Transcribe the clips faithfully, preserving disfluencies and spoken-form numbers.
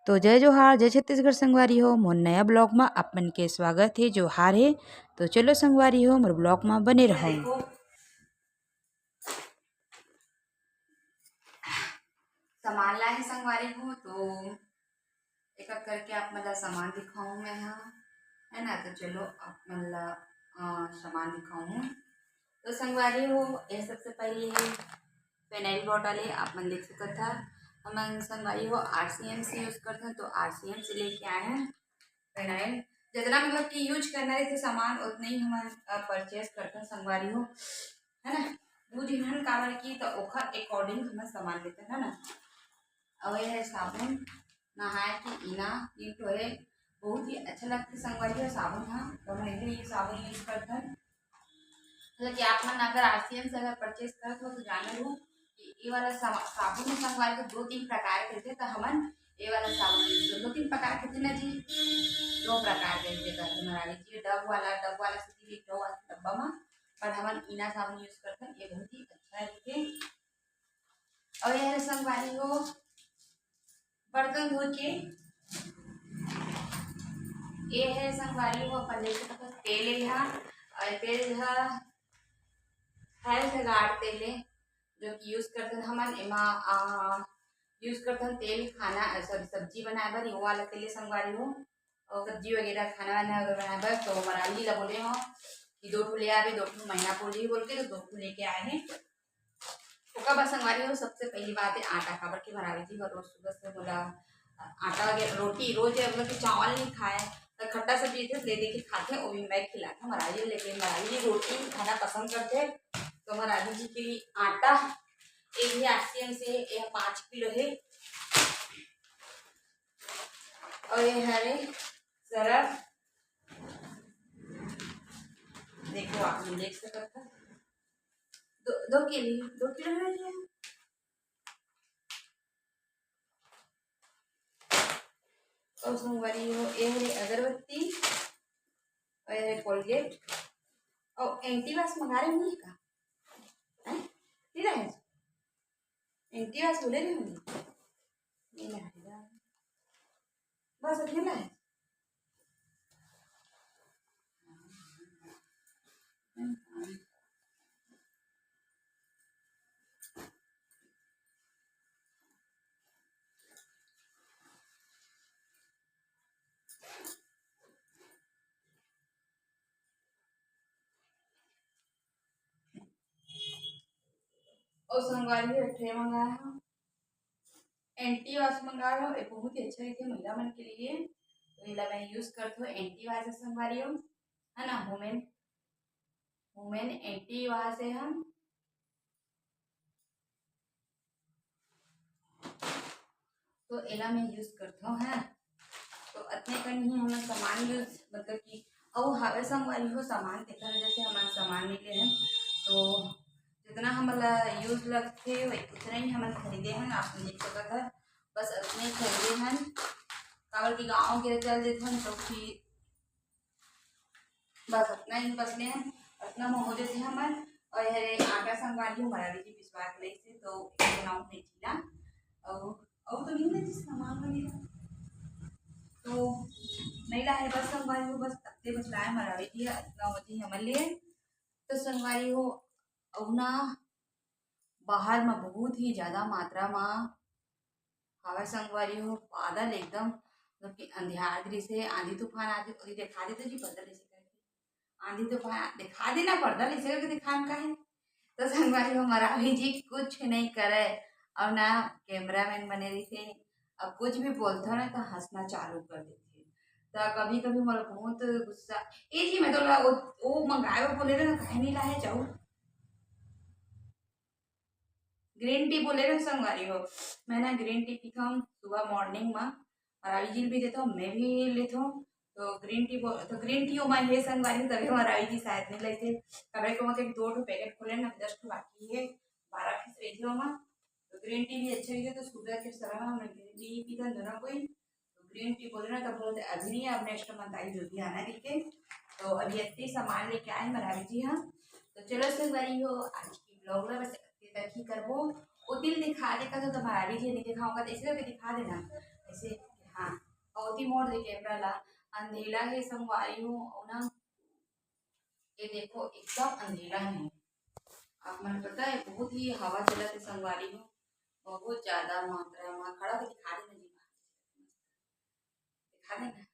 तो जय जोहार, जय छत्तीसगढ़ संगवारी हो, मोर नया blog मा आप मन के स्वागत हे, जोहार हे। तो चलो संगवारी हो, मोर blog मा बने रहो। देखो, सामान लाए हे संगवारी हो, तो एक एक करके आप मन ला सामान दिखाऊं मैं हा, है ना। तो चलो आप मन ला, अ, सामान दिखाऊं। तो संगवारी हो, ये सबसे पहले हे phenyl bottle हे, आप मन देख सकत हा। हमन संगवारी हो आरसीएम से use करथन, तो आरसीएम से लेके आए हैं phenyl। जितना मतलब कि use करना रहिथे सामान, उतना ही हमन, अ, purchase करथन संगवारी हो, है ना। दू झिन हन, काबर कि त ओखर according हमन सामान लेथन, है ना। अउ ये है साबुन, नहाए के इना, ये तो है, बहुत ही अच्छा लगथे संगवारी हो साबुन हा। तो हमन ये साबुन use करथन। मतलब कि आप मन अगर आरसीएम से अगर purchase करत हो तो जान लो कि ये वाला सा-, साबुन में संगवारी हो दो तीन प्रकार के होथे, तो हमन ये वाला साबुन use करथन। दो तीन प्रकार के होथे ना जी, दो प्रकार के होथे, कहथे महारानी जी, डव वाला, डव वाला से भी एक ठो डब्बा में, पर हमन इना साबुन use करथन, ये बहुत ही अच्छा रहिथे। अउ ये संगवारी हो बर्तन धोए के, ये है संगवारी हो अपन देख सकत हो तेल हे यहाँ, अउ तेल हा है गाड़ तेल हे, जो कि use करथन हमन एमा, आ, use करथन तेल खाना, अ, सब सब्जी बनाए बर, ये वाला तेल हे संगवारी हो। अउ सब्जी वगैरह खाना वाना अगर बनाए बर तो मराली ला बोले हो कि दो ठो ले आवे, दो ठो महीना पोली बोल के, तो दो ठो लेके आए हैं। ओकर बाद संगवारी हो, सबसे पहली बात है आटा, काबर के मराली जी बर रोज सुबह से बोला आटा वगैरह, रोटी रोज है, मतलब कि चावल नहीं खाए, तो खट्टा सब्जी थे दे दे के खाथे, वो भी मैं खिलाथे मराली, लेकिन मराली जी रोटी खाना पसंद करथे। तो मराली जी के लिए आटा, ये भी आरसीएम से, ये पाँच किलो है। और ये हरे सरफ, देखो आप लोग देख सकत हो, दो, दो किलो, दो किलो है ये। और संगवारी हो, ये हरे अगरबत्ती, और ये हरे Colgate, और Antibac मंगा रहे होंगे का? हैं? नहीं रहे? Antibac बोले रहे होंगे? नहीं रहे। बस अतने लाए। और संगवारी हो, एक ठे मंगाए हव, Antibac मंगाए हव, ये बहुत ही अच्छा रहिथे महिला मन के लिए, तो एला मैं use करथों। Antibac हे संगवारी हो, है ना, Women, Women Antibac हे हम। तो एला मैं use करथों, हैं। तो अतने कन ही हमन सामान use, मतलब कि अउ हावय संगवारी हो सामान, तेकर वजह से हमन सामान नइ ले हन। तो जितना हमन ला use लगथे, वही उतना ही हमन खरीदे हन, आप देख सकत हव, बस अतने खरीदे हन, काबर कि गाँव के चल देथन, तो फिर बस अतना ही बस ले हन, अतना म हो जथे हमर। और ये हरे आटा संगवारी हो, मराली जी पिसवा के लइसे, तो बनाऊँ मैं चीला। और, और तो नहीं ना जिस सामान वगैरह। तो नहीं लाए बस संगवारी हो, बस अतने बस लाए मराली जी, अतना होती हमर लिए। तो संगवारी हो, अउ ना बाहर म बहुत ही ज्यादा मात्रा म हावय संगवारी हो, बादल एकदम मतलब कि अंधियार दृश्य हे, आंधी तूफान आगे ओती देखा देते जी, बादल ऐसे करके आंधी तूफान देखा देना, पर्दा ले ऐसे करके दिखान का है। तो संगवारी हो, मराली जी कुछ नहीं करे और ना cameraman बने रहिथे, अब कुछ भी बोलथो ना तो हंसना चालू कर देथे। तो कभी कभी मोला बहुत गुस्सा, ए जी मैं तो ला-, वो, वो मंगाए बर बोले रहे ना, काहे नहीं लाए चाऊ? Green tea बोले रहे संगवारी हो, मैं ना green tea पीथों सुबह morning मा। और अभी जिन भी देथों, मैं भी लेथों। तो green tea बो-, तो green tea ओमा हे संगवारी हो, तभी हमारा अभी जी शायद नहीं लेते। कबरे को मतलब दो ठो packet खोले ना, दस ठो बाकी है, बारह piece रही थी ओमा। तो green tea भी अच्छा रही, तो सुबह के समय में हम green tea पीथन दोनों कोई। तो green tea बोले ना, तब बोलते अभी नहीं, अब next month आई जो भी आना रही के। तो अभी इतने सामान लेके आए मरावी जी हम। तो चलो संगवारी हो, आज की vlog ला बस इतने तक ही करबो। वो दिल दिखा देगा तो तुम्हारा भी नहीं दिखाऊंगा, तो ऐसे करके दिखा देना, ऐसे। मोर दे कैमरा ला अंधेला हे संगवारी हो, अउ ना ये देखो एकदम अंधेला हे। आप मन पता है बहुत ही हवा चलत हे संगवारी हो, बहुत ज्यादा मात्रा में। खड़ा होके दिखा देना जी, दिखा देना।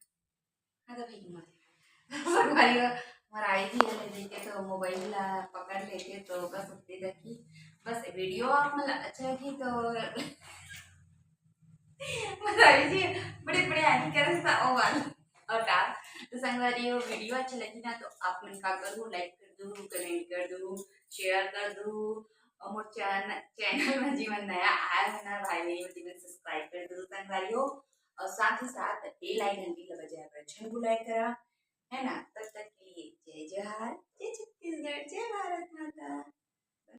हाँ तो भाई मत दिखा। संगवारी हो, हमारा आई जी है देखे तो मोबाइल ला पकड़ लेके तो बस उतने तक ही। बस वीडियो आप मन ला अच्छा लगी तो बताइए जी, बड़े बड़े आदमी करन सा ओ वाला। और का, तो संगवारी हो, वीडियो अच्छा लगी ना तो आप मन का करू, लाइक कर दू, कमेंट कर दू, शेयर कर दू, और मोर चैन-, चैनल में जीवन नया आया है ना भाई बहन, जीवन सब्सक्राइब कर दू संगवारी हो, और साथ ही साथ बेल आइकन भी बजाय कर झन भुलाय करा, है ना। तब तक के लिए जय जोहार, जय छत्तीसगढ़, जय भारत माता।